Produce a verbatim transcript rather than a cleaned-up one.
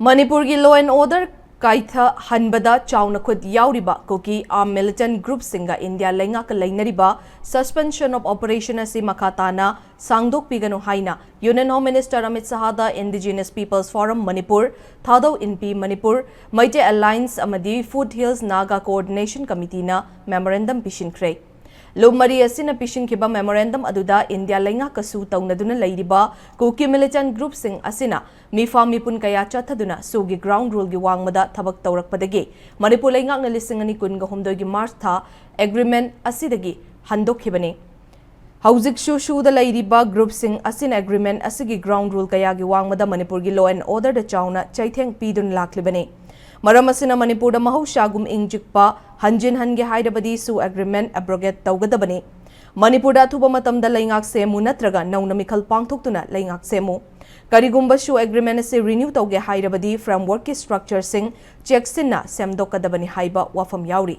ꯃꯅꯤꯄꯨꯔꯒꯤ law and order ꯀꯥꯏꯊꯍꯟꯕꯗ ꯆꯥꯎꯅ ꯈꯨꯠ ꯌꯥꯎꯔꯤꯕ ꯀꯨꯀꯤ armed militant groupꯁꯤꯡꯒ ꯏꯟꯗꯤꯌꯥ ꯂꯩꯉꯥꯛꯀ ꯂꯩꯅꯔꯤꯕ suspension of operation ꯑꯁꯤ ꯃꯈꯥ ꯇꯥꯅ ꯁꯥꯡꯗꯣꯛꯄꯤꯒꯅꯨ ꯍꯥꯏꯅ Union Home Minister Amit ꯁꯍꯥꯗ Indigenous People's Forum Manipur, ꯊꯥꯗꯧ ꯏꯟꯄꯤ ꯃꯅꯤꯄꯨꯔ, ꯃꯩꯇꯩ Alliance ꯑꯃꯗꯤ Foothills Naga Coordination Committeeꯅ memorandum ꯄꯤꯁꯤꯟꯈ꯭ꯔꯦ꯫ ꯂꯨꯞ ꯃꯔꯤ ꯑꯁꯤꯅ ꯄꯤꯁꯤꯟꯈꯤꯕ memorandum ꯑꯗꯨꯗ ꯏꯟꯗꯤꯌꯥ ꯂꯩꯉꯥꯛꯀꯁꯨ ꯇꯧꯅꯗꯨꯅ ꯂꯩꯔꯤꯕ ꯀꯨꯀꯤ militant groupꯁꯤꯡ ꯑꯁꯤꯅ ꯃꯤꯐꯥ ꯃꯤꯄꯨꯟ ꯀꯌꯥ ꯆꯠꯊꯗꯨꯅ ꯁꯨꯒꯤ ground ruleꯒꯤ ꯋꯥꯡꯃꯗ ꯊꯕꯛ ꯇꯧꯔꯛꯄꯗꯒꯤ ꯃꯅꯤꯄꯨꯔ ꯂꯩꯉꯥꯛꯅ ꯂꯤꯁꯤꯡ ꯑꯅꯤ ꯀꯨꯟꯒ ꯍꯨꯝꯗꯣꯏꯒꯤ March ꯊꯥ agreement ꯑꯁꯤꯗꯒꯤ ꯍꯟꯗꯣꯛꯈꯤꯕꯅꯤ꯫ ꯍꯧꯖꯤꯛꯁꯨ ꯁꯨꯗ ꯂꯩꯔꯤꯕ groupꯁꯤꯡ ꯑꯁꯤꯅ agreement ꯑꯁꯤꯒꯤ ground rule ꯀꯌꯥꯒꯤ ꯋꯥꯡꯃꯗ ꯃꯅꯤꯄꯨꯔꯒꯤ law and orderꯗ ꯆꯥꯎꯅ ꯆꯩꯊꯦꯡ ꯄꯤꯗꯨꯅ ꯂꯥꯛꯂꯤꯕꯅꯤ꯫ ꯃꯔꯝ ꯑꯁꯤꯅ ꯃꯅꯤꯄꯨꯔꯗ ꯃꯍꯧꯁꯥꯒꯨꯝ ꯏꯪ ꯆꯤꯛꯄ ꯍꯟꯖꯤꯟꯍꯟꯒꯦ ꯍꯥꯏꯔꯕꯗꯤ ꯁꯨ agreement abrogate ꯇꯧꯒꯗꯕꯅꯤ꯫ ꯃꯅꯤꯄꯨꯔꯗ ꯑꯊꯨꯕ ꯃꯇꯝꯗ ꯂꯩꯉꯥꯛ ꯁꯦꯝꯃꯨ ꯅꯠꯇ꯭ꯔꯒ ꯅꯧꯅ ꯃꯤꯈꯜ ꯄꯥꯡꯊꯣꯛꯇꯨꯅ ꯂꯩꯉꯥꯛ ꯁꯦꯝꯃꯨ꯫ ꯀꯔꯤꯒꯨꯝꯕ ꯁꯨ agreement ꯑꯁꯤ renew ꯇꯧꯒꯦ ꯍꯥꯏꯔꯕꯗꯤ frameworkꯀꯤ structureꯁꯤꯡ ꯆꯦꯛꯁꯤꯟꯅ ꯁꯦꯝꯗꯣꯛꯀꯗꯕꯅꯤ ꯍꯥꯏꯕ ꯋꯥꯐꯝ ꯌꯥꯎꯔꯤ꯫